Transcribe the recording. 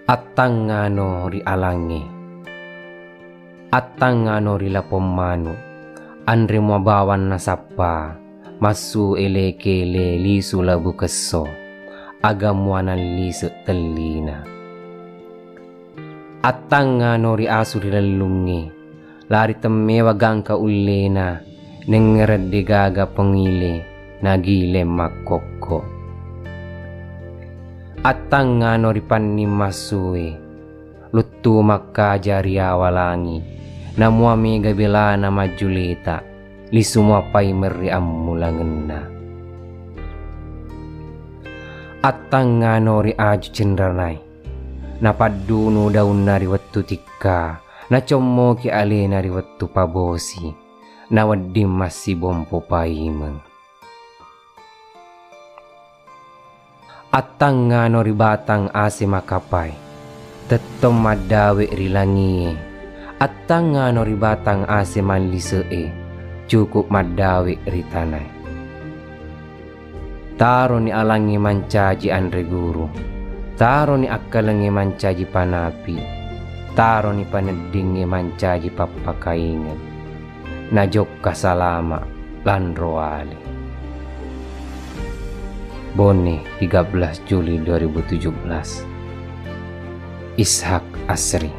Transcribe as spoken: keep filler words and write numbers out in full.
Attangngano ri alangnge. Attangngano ri lapong manu. Anre mua bawang nasappa, massu ele-kele lisu labu kesso, aga mua nallise tellina. Attangngano ri asu ri lellungnge, lari temmewa gangka ullena, nengngereng degaga pengile, nagile makkokko. Attangngano ri panning massue, luttu makkaja ri awa langi, namua mega belana majjuleta, lisu mua paimeng ri ammulangenna. Attangngano ri aju cenranai, napaddunu daunna ri wettu tikka, nacommoki alena ri wettu pabosi, nawedding massibompo paimeng. Attangngano ri batang ase makapai, tettong maddawe ri langie. Attangngano ri batang ase mallise'e, cukup maddawe ri tanae. Taroni alangnge mancaji anre guru, taroni akkalengnge mancaji panapi, taroni paneddingnge mancaji pappakaingeng. Najokka salama lanro ale. Bone, tiga belas Juli dua ribu tujuh belas. Ishak Asri.